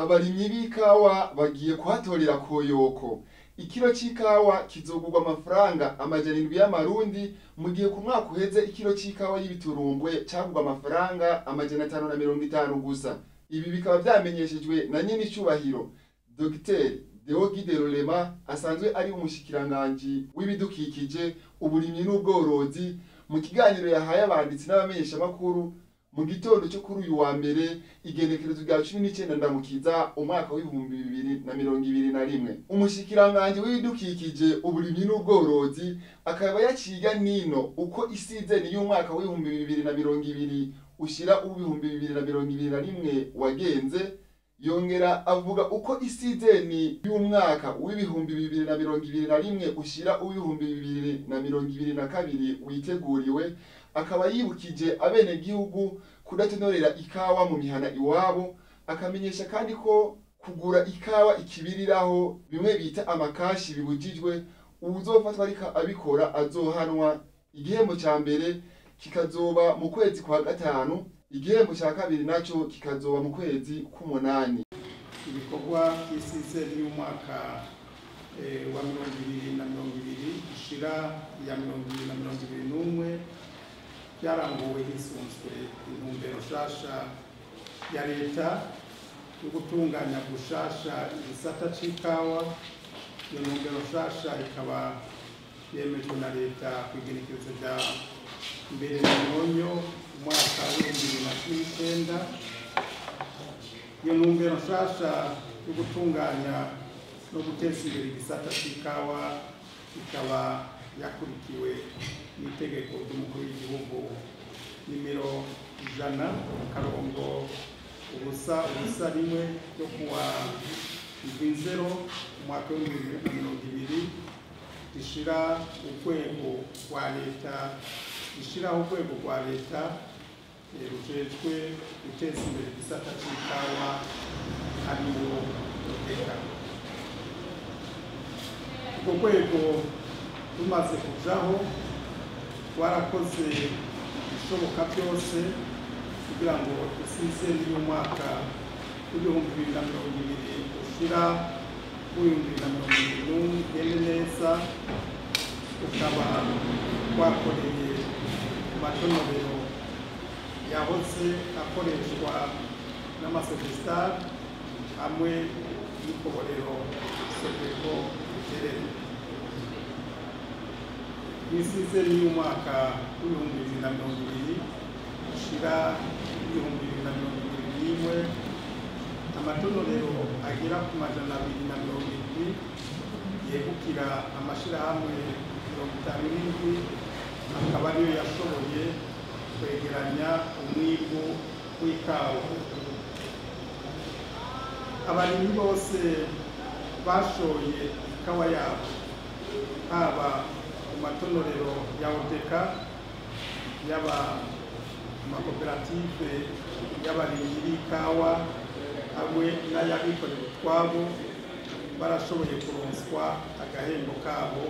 Abarimyi b'ikawa bagiye kuhatorera koyoko. Ikiro c'ikawa kizogurwa amafaranga 700 y'amarundi, mu gihe ku mwaka uheze ikiro c'ikawa y'ibiturumbwe cagurwa amafaranga 550 gusa. Ibi bikaba vyamenyeshejwe na nyenicubahiro Dr Deogide Rurema, asanzwe ari umushikiranganji w'ibidukikije, uburimyi n'ubworozi, mu kiganiro yahaye abanditsi n'abamenyeshamakuru mu gitondo cyo kuri uyu wa mbere, igenekerezo rya 19 Ndamukiza, umwaka w'2021. Umushikiranganji w'ibidukikije, uburimyi n'ubworozi akaba yaciga nino uko isizeni y'umwaka w'2020 ushira uw'2021 wagenze, yongera avuga uko isizeni y'umwaka w'2021 ushira uw'2022 witeguriwe. Akaba yibukije abenegihugu kudatonorera ikawa mu mihana iwabo, akamenyesha kandi ko kugura ikawa ikibiriraho, bimwe bita amakashi, bibujijwe. Uwuzofatwa ariko abikora azohanwa. Igihembo ca mbere kikazoba mu kwezi kwa gatanu, igihembo ca kabiri naco kikazoba mu kwezi k'umunani. Ibikorwa by'isizeni y'umwaka wa 2020 ishira ya 2021 byaranguwe hisunzwe intumbero nshasha ya leta yo gutunganya gushasha igisata c'ikawa. Iyo ntumbero nshasha ikaba yemejwe na leta ku igenekerezo rya 1 Munyonyo, umwaka w'2019. Iyo ntumbero nshasha yo gutunganya no guteza imbere igisata c'ikawa ikaba yakurikiwe n'itegeko ry'umukuru w'igihugu nimero 100-001 ryo kuwa 0 umwaka w'2020, rishira urwego rwa leta rishiraho urwego rwa leta rujejwe guteza imbere igisata c'ikawa, ariwo ODECA. Urwo rwego rumaze kujaho, rwarakoze ibishoboka byose kugira ngo isizeni y'umwaka w'2020 ushira w'2021 ugende neza. Ukaba wakoreye ku matonorero yahoze akoreshwa n'amasosiyete hamwe n'ikoborero Sopeko Buterere. Mw'isizeni y'umwaka w'2020 ushira 2021, amatonorero agera ku 270 yegukira amashirahamwe 57 akaba ariyo yashoboye kwegeranya umwimbu w'ikawa. Abarimyi bose bashoye ikawa yabo, haba ku matonorero ya ODECA, yaba amakoperative y'abarimyi b'ikawa hamwe n'ay'abikorera utwabo, barashoboye kuronswa agahembo kabo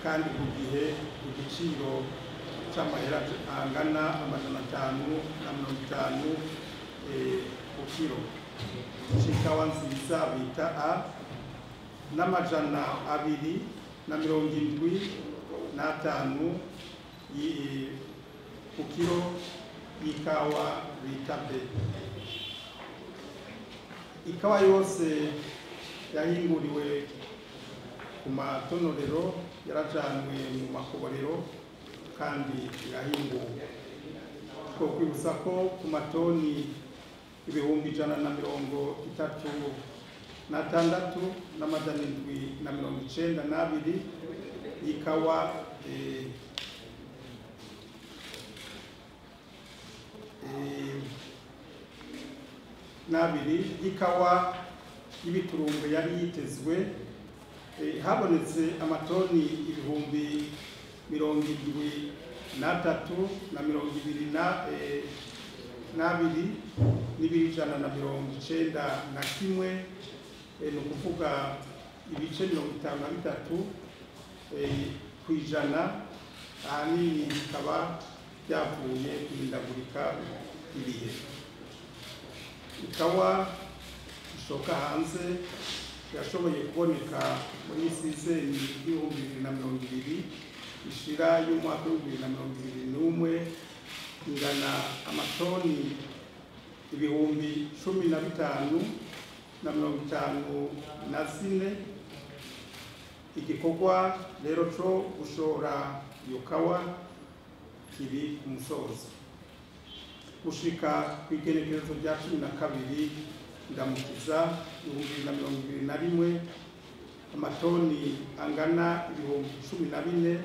kandi ku gihe, ku giciro c'amahera angana 550 ku kiro c'ikawa nziza bita A n'275 ku kiro y'ikawa bita B. Ikawa yose yahinguriwe ku matonorero yarajanwe mu makoborero kandi irahinguwe. Twokwibutsa ko ku matoni 136,792 y'ikawa n'abiri y'ikawa y'ibiturumbwe yari yitezwe, habonetse amatoni 73,022 n'ibiro 191, ni ukuvuga ibice 53%, ahanini bikaba byavuye guhindagurika ibihe. Ikawa ishoka hanze yashoboye kuboneka muri sizeni y'2020 ishira y'umwaka w'2021 ingana amatoni 15,054. Igikorwa rero co gushora iyo kawa kiri ku musozo. Gushika kw'igenekerezo rya 12 Ndamukiza 2021 amatoni angana 14,900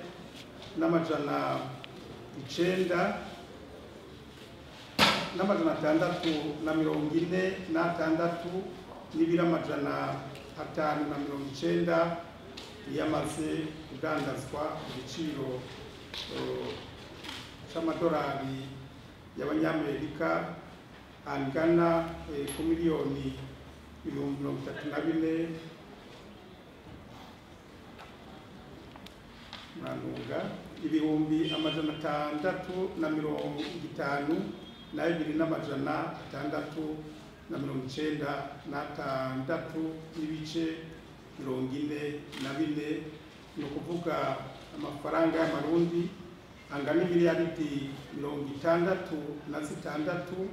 n'amajana 646 n'ibiro 590 yamaze kudandazwa ku giciro c'amadolari y'abanyamerika angana ku miliyoni 34,000 muranunga 652,696 n'ibice 44, ni ukuvuga amafaranga y'amarundi angana miliyaridi 66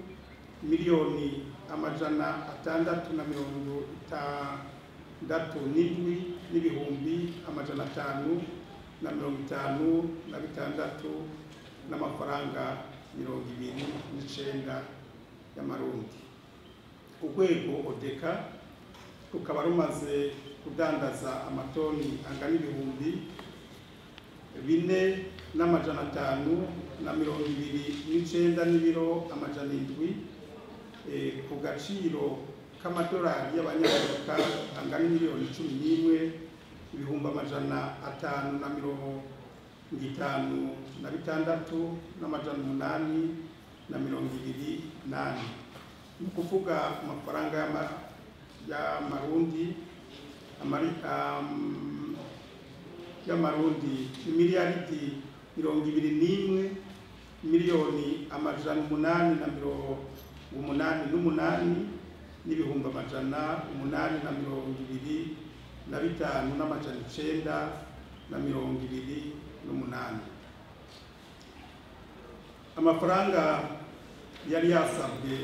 miliyoni 667 n'ibihumbi 556 n'amafaranga 29 y'amarundi. Urwego ODECA rukaba rumaze kudandaza amatoni angana 4,529 n'ibiro 700 ku gaciro k'amadolari y'abanyamerika angana miliyoni 11 556 n'amajana 824, ni ukuvuga amafaranga y'amarundi miliyaridi 21 miliyoni 888 n'ibihumbi 825 n'amajana 928. Amafaranga yari yasabwe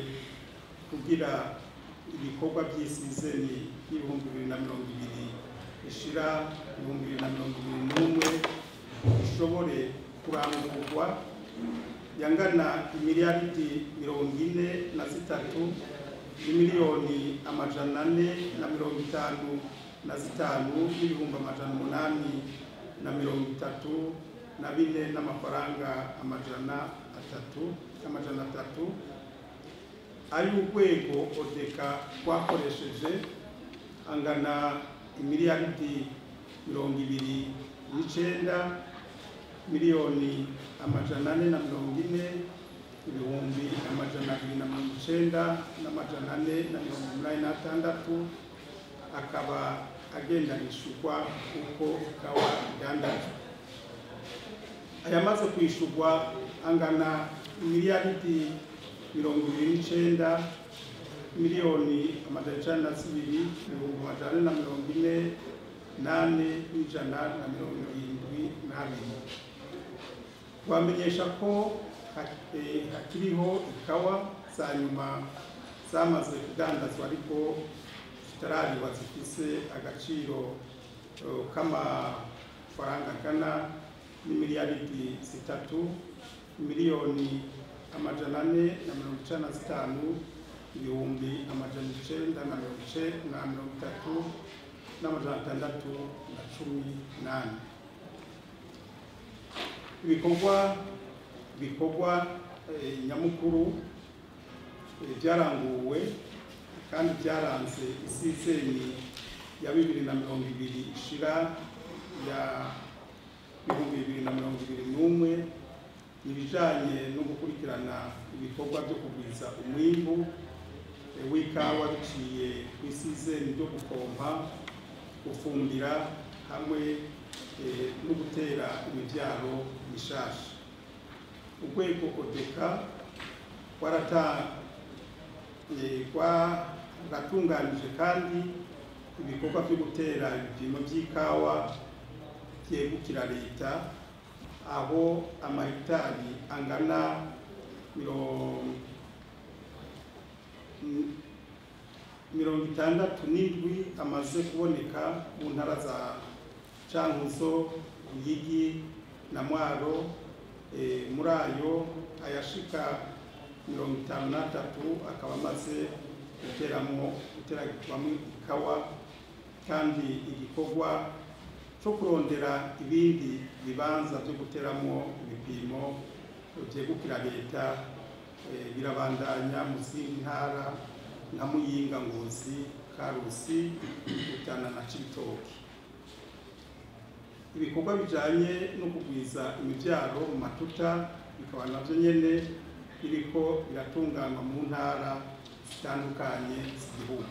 kugira ibikorwa by'isizeni y'2020 ishira 2021 ishobore kurangurwa yangana imiliyaridi 43 miliyoni 455 n'ibihumbi 834 n'amafaranga 300 ari urwego ODECA rwakoresheje angana imiliyaridi 29 miliyoni 440 290 n'amajana 486, akaba agenda yishurwa uko ikawa idandazwa. Ayamaze kwishurwa angana miliyaridi 29 miliyoni 902 444 172. Twamenyesha ko hakiriho ikawa za nyuma zamaze kudandazwa ariko zitarariwa zifise agaciro k'amafaranga angana n'imiliyaridi 3 miliyoni 495 930 n'amajana 618. Ibikorwa nyamukuru byaranguwe kandi byaranze isizeni ya 2020 ishira ya 2021 ibijanye no gukurikirana ibikorwa byo kugwiza umwimbu w'ikawa biciye ku isizeni ryo gupompa, gufumbira hamwe no gutera imivyaro mishasha. Urwego ODECA Bwatunganije kandi ibikorwa byo gutera ibipimo by'ikawa byegukira leta, aho amahegitari angana 67 amaze kuboneka mu ntara za Cankuzo, Ruyigi na Mwaro. Muri ayo ayashika 53 akaba amaze guteragirwamo ikawa, kandi igikorwa cyo kurondera ibindi bibanza byo guteramo ibipimo byegukira leta birabandanya mu zindi ntara nka Muyinga, Ngozi, Karusi, Rutana na Cibitoke. Ibikorwa bijanye no kugwiza imivyaro mu matuta bikaba navyo nyene biriko biratunganywa mu ntara zitandukanye z'igihugu.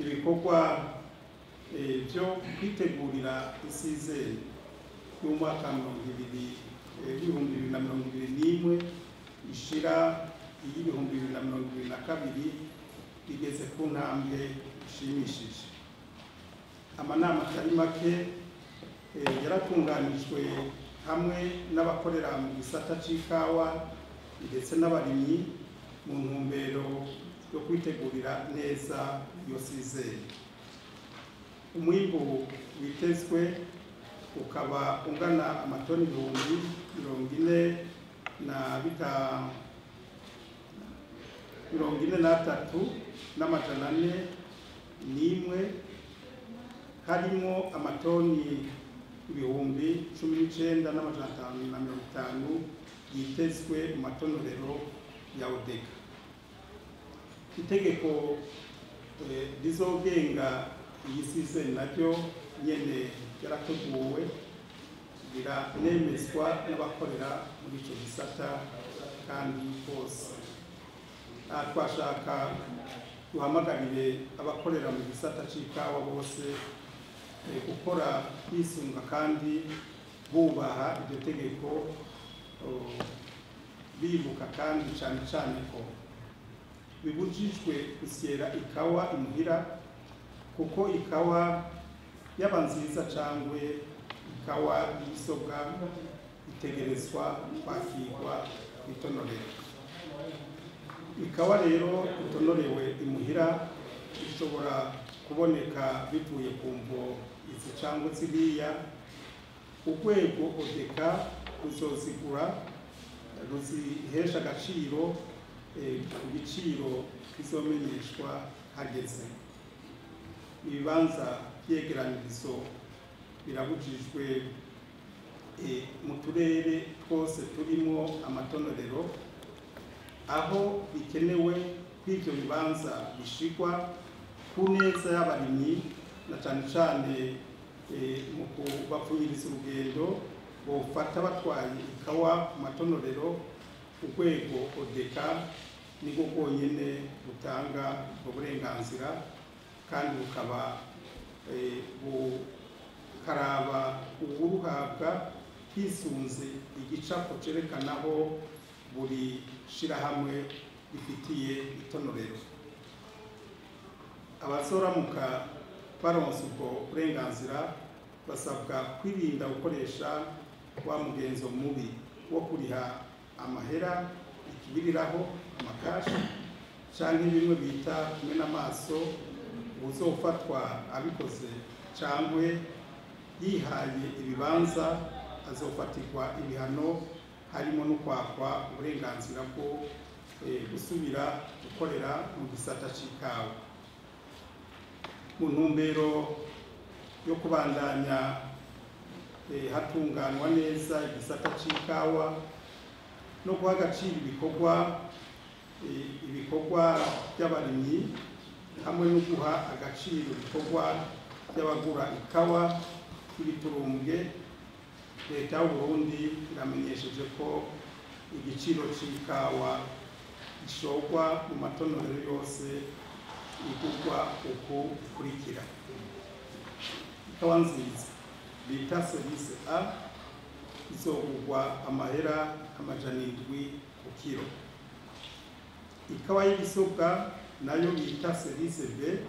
Ibikorwa byo kwitegurira isizeni y'umwaka 2021 ishira 2022 bigeze ku ntambwe ishimishije. Amanama atari make yaratunganijwe hamwe n'abakorera mu gisata c'ikawa ndetse n'abarimyi mu ntumbero yo kwitegurira neza iyo sizeni. Umwimbu witezwe ukaba ungana amatoni 43,401, harimo amatoni 19,550 yitezwe mu matonorero ya Odeka. Itegeko rizogenga iyi sizeni naryo nyene ryarateguwe riranemezwa n'abakorera muri ico gisata kandi bose. Twashaka duhamagarire abakorera mu gisata c'ikawa bose gukora bisunga kandi bubaha iryo tegeko, bibuka kandi cane cane ko bibujijwe gusyera ikawa imuhira, kuko ikawa yaba nziza cangwe ikawa y'isobwa itegerezwa kwakirwa kw'itonorero. Ikawa rero itonorewe imuhira ishobora kuboneka bivuye ku mvo izi cangwe ziriya. Urwego Odeka ruzozigura ruzihesha agaciro ku giciro kizomenyeshwa hageze. Ibibanza vyegeranirizo birabujijwe mu turere twose turimo amatonorero, aho bikenewe ko ivyo bibanza bishigwa ku neza y'abarimyi na cane cane mu kubapfunyiriza urugendo bofata batwaye ikawa ku matonorero. Urwego Odeka nirwo rwonyene rutanga ubwo burenganzira, kandi bukaba bukaraba uwuruhabwa hisunze igicapo cerekanaho buri shirahamwe rifitiye itonorero. Abazoramuka baronse ubwo burenganzira basabwa kwirinda gukoresha wa mugenzo mubi wo kuriha amahera ikibiriraho, amakashi canke bimwe bita kumwe n'amaso. Uwuzofatwa abikoze cangwe yihaye ibibanza azofatirwa ibihano, harimo no kwakwa uburenganzira bwo gusubira gukorera mu gisata c'ikawa. Mu ntumbero yo kubandanya hatunganwa neza igisata c'ikawa no guha agaciro ibikorwa by'abarimyi hamwe no guha agaciro ibikorwa by'abagura ikawa y'ibiturumbwe, leta y'u Burundi iramenyesheje ko igiciro c'ikawa gishorwa mu matonorero yose igurwa uku kurikira: ikawa nziza bita service A izogurwa amahera 700 ku kiro, ikawa y'ibisobwa nayo bita Cerise B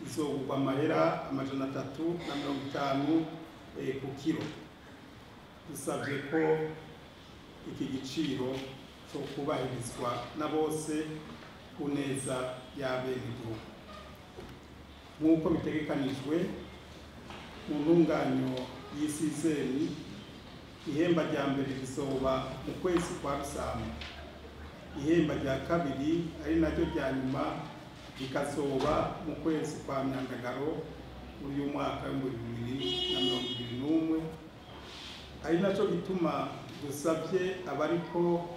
izogurwa amahera 350 ku kiro. Dusabye ko iki giciro cyo kubahirizwa na bose ku neza y'abenegihugu. Nk'uko bitegekanijwe mu ntunganyo y'isizeni, ihemba rya mbere rizoba mu kwezi kwa Rusama, ihemba rya kabiri ari naryo rya nyuma rikazoba mu kwezi kwa Myandagaro muri uyu mwaka w'2021. Ari naco gituma dusabye abariko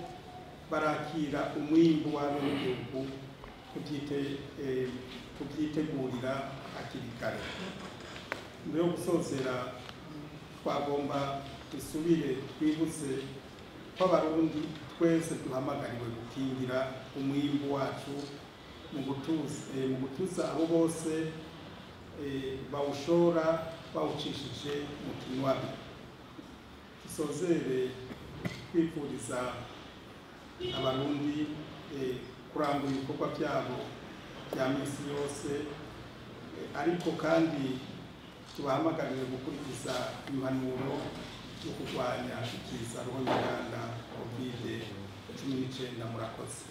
barakira umwimbu w'abenegihugu kubyitegurira hakiri kare. Mbere yo gusozera, twagomba dusubire twibutse ko Abarundi twese duhamagariwe gukingira umwimbu wacu mu gutuza abo bose bawushora bawucishije mu kinywabi. Dusozere kwifuriza Abarundi kurangura ibikorwa byabo bya misi yose, ariko kandi tubahamagarire gukurikiza impanuro yo kurwanya ikiza ruhonyanganda COVID-19. Murakoze.